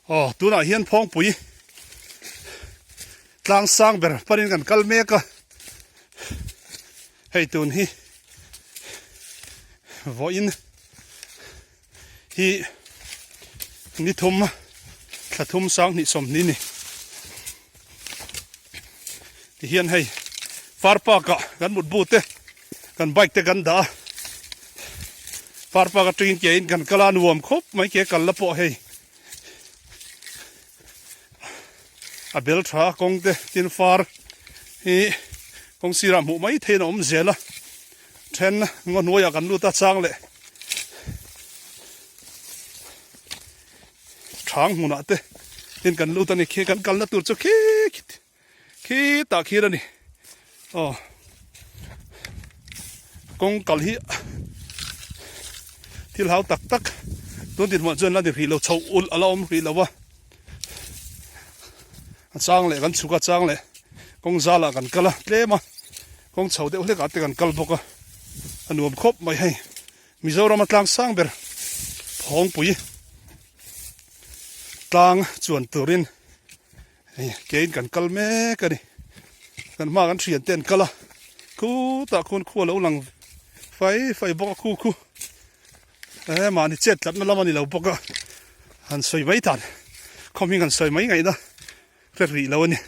Aw tunah hian Phawngpui tlang sang ber panin kan kal mek a, hei tun hi vawiin hi ni thum thla thum sang hnih sawmhnih ni tihian hei far park ah kan mutbu te kan bike te kan dah a far park atangin ke in kan kal a nuam khawp mai ke kal la pawh hei a bel tha a kawng te tin far hi kawng sirah hmuh mai theihin a awm zel a then ngaw hnuaiah kan lut a chang leh Thang hmunah te tin kan lut a ni khi kan kalna tur chu khi khi tah khir a ni aw kawng kal hi thil hau tak tak tun dinhmuh chuan la ni hrih lo chho ulh a la awm hrih lo a a chang leh kan chhuk a chang leh kawng zalah kan kal a tlem a kawng chho deuh hlek ah te kan kal bawk a a nuam khawp mai hei. Mizorama tlang sang ber Phawngpui tlang chuan turin hei kein kan kal mek a ni. Kan hma kan thian te an kal a, khutah khuan khua lo lang fai fai bawk a khu khu e mahni chet tlatna lam a ni lo bawk a, han sawi mai tan khawmhing han sawi mai ngaihna hre rih lo a ni.